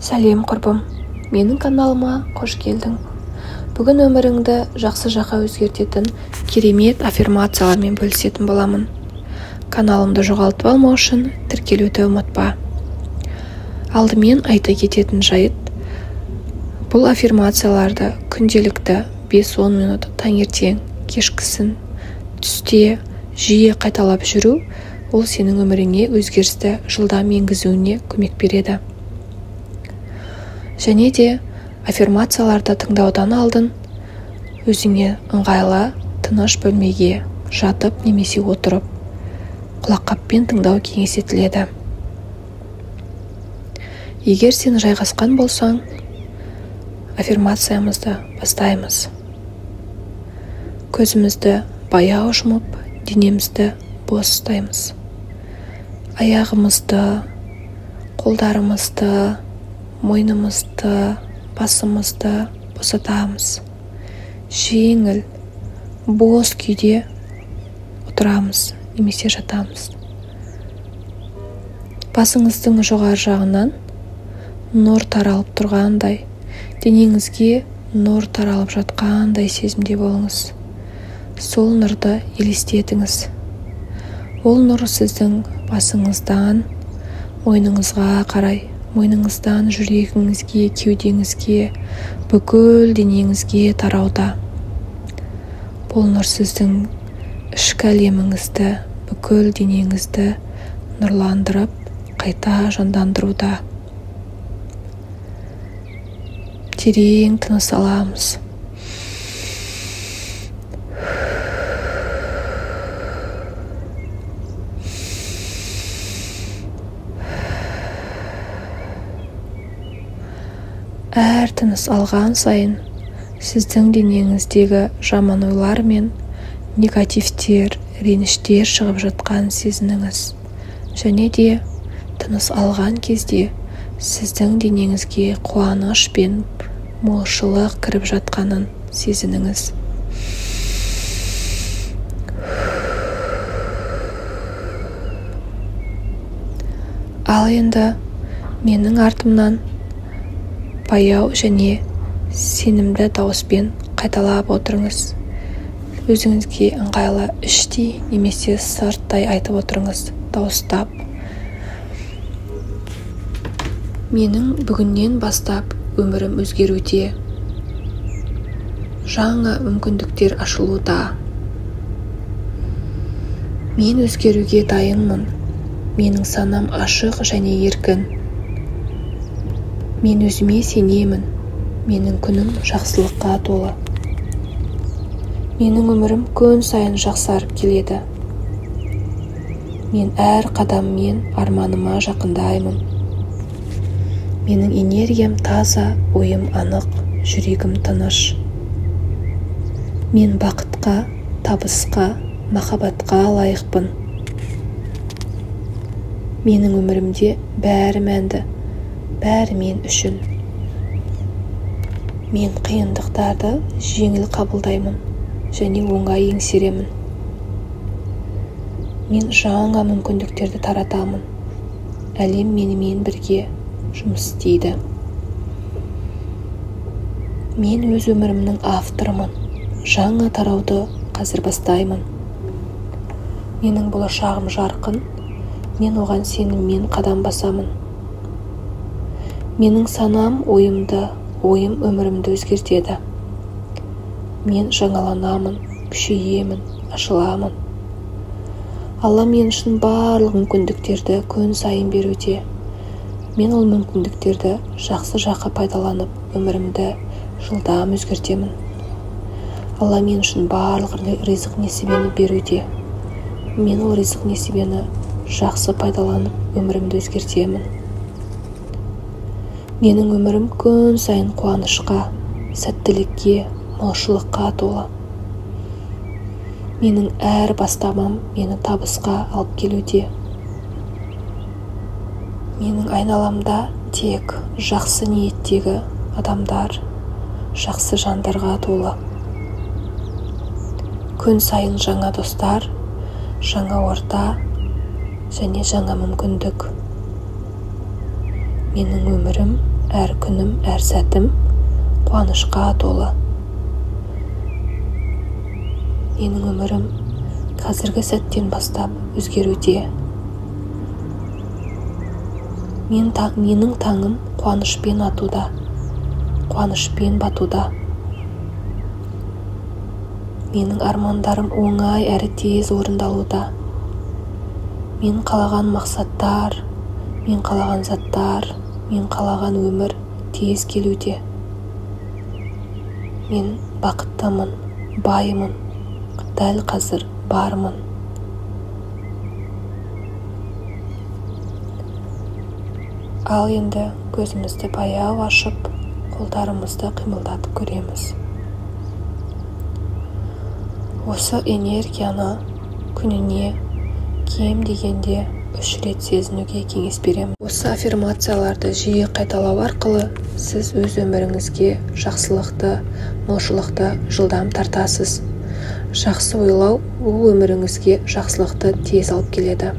Сәлем, құрбым! Менің каналыма қош келдің. Бүгін өміріңді жақсы жаққа өзгертетін керемет аффирмациялармен бөлісетін боламын. Каналымды жоғалтып алмау үшін тіркелуді ұмытпа. Алдымен айта кететін жайт, бұл аффирмацияларды күнделікті 5-10 минут таңертең, кешкісін, түсте жиі қайталап жүру, ол сенің өміріңе өзгерісті жылдам енгізуіне көмек береді. Және де аффирмацияларды тыңдаудан алдын өзіңе ыңғайлы, тыныш бөлмеге жатып немесе отырып құлаққаппен тыңдау кеңес етіледі. Егер сен жайғасқан болсаң, аффирмациямызды бастаймыз. Көзімізді баяу жұмып, денемізді бос ұстаймыз. Аяғымызды, қолдарымызды, мойнымызды, басымызды босатамыз. Жеңіл, бос күйде отырамыз немесе жатамыз. Басыңыздың жоғары жағынан нұр таралып тұрғандай, денеңізге нұр таралып жатқандай сезімде болыңыз. Сол нұрды елестетіңіз. Ол нұр сіздің басыңыздан мойныңызға қарай, мойныңыздан жүрегіңізге, кеудеңізге, бүкіл денеңізге тарауда. Бұл нұр сіздің ішкі әлеміңізді, бүкіл денеңізді нұрландырып, қайта жандандыруда. Терең тыныс аламыз. Әр тыныс алған сайын сіздің денеңіздегі жаман ойлар мен негативтер, реніштер шығып жатқан сезініңіз. Және де тыныс алған кезде сіздің денеңізге қуаныш пен молшылық кіріп жатқанын сезініңіз. Ал енді менің артымнан баяу және сенімді дауыспен қайталап отырыңыз. Өзіңізге ыңғайлы іштей немесе сырттай айтып отырыңыз, дауыстап. Менің бүгіннен бастап өмірім өзгеруде. Жаңа мүмкіндіктер ашылуда. Мен өзгеруге дайынмын. Менің санам ашық және еркін. Мен өзіме сенемін. Менің күнім жақсылыққа толы. Менің өмірім күн сайын жақсарып келеді. Мен әр қадаммен арманыма жақындаймын. Менің энергиям таза, ойым анық, жүрегім тыныш. Мен бақытқа, табысқа, махаббатқа лайықпын. Менің өмірімде бәрі мәнді, бәрі мен үшін. Мен қиындықтарды жеңіл қабылдаймын және оңай еңсеремін. Мен жаңа мүмкіндіктерді таратамын. Әлем менімен бірге жұмыс істейді. Мен өз өмірімнің авторымын. Жаңа тарауды қазір бастаймын. Менің болашағым жарқын. Мен оған сеніммен қадам басамын. Менің санам ойымды, ойым өмірімді өзгертеді. Мен жаңаланамын, күшейемін, ашыламын. Алла мен үшін барлық мүмкіндіктерді күн сайын беруде. Мен ол мүмкіндіктерді жақсы жаққа пайдаланып, өмірімді жылдам өзгертемін. Алла мен үшін барлық ризық несібені беруде. Мен ол ризық несібені жақсы пайдаланып, өмірімді өзгертемін. Менің өмірім күн сайын қуанышқа, сәттілікке, молшылыққа толы. Менің әр бастамам мені табысқа алып келуде. Менің айналамда тек жақсы ниеттегі адамдар, жақсы жандарға толы. Күн сайын жаңа достар, жаңа орта және жаңа мүмкіндік. Менің өмірім Әр күнім, әр сәтім қуанышқа толы. Менің өмірім қазіргі сәттен бастап өзгеруде. Менің таңым қуанышпен атуда, қуанышпен батуда. Менің армандарым оңай әрі тез орындалуда. Мен қалаған мақсаттар, мен қалаған заттар, мен қалаған өмір тез келуде. Мен бақыттымын, баймын, дәл қазір бармын. Ал енді көзімізді баяу ашып, қолдарымызды қимылдатып көреміз. Осы энергияны күніне кем дегенде 3 рет сезінуге кеңес беремін. Осы аффирмацияларды жиі қайталау арқылы сіз өз өміріңізге жақсылықты, молшылықты жылдам тартасыз. Жақсы ойлау ол өміріңізге жақсылықты тез алып келеді.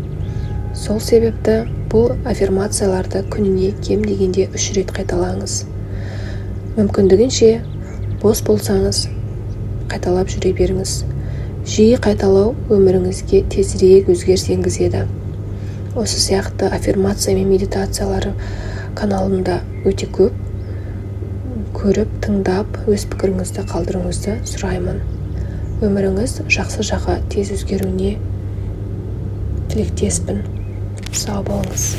Сол себепті бұл аффирмацияларды күніне кем дегенде 3 рет қайталаңыз. Мүмкіндігінше бос болсаңыз қайталап жүре беріңіз. Жиі қайталау өміріңізге тезірек өзгеріс енгізеді. Осы сияқты аффирмация мен медитациялары каналымда өте көп. Көріп, тыңдап, өз пікіріңізді қалдыруыңызды сұраймын. Өміріңіз жақсы жаққа тез өзгеруіне тілектеспін. Сау болыңыз.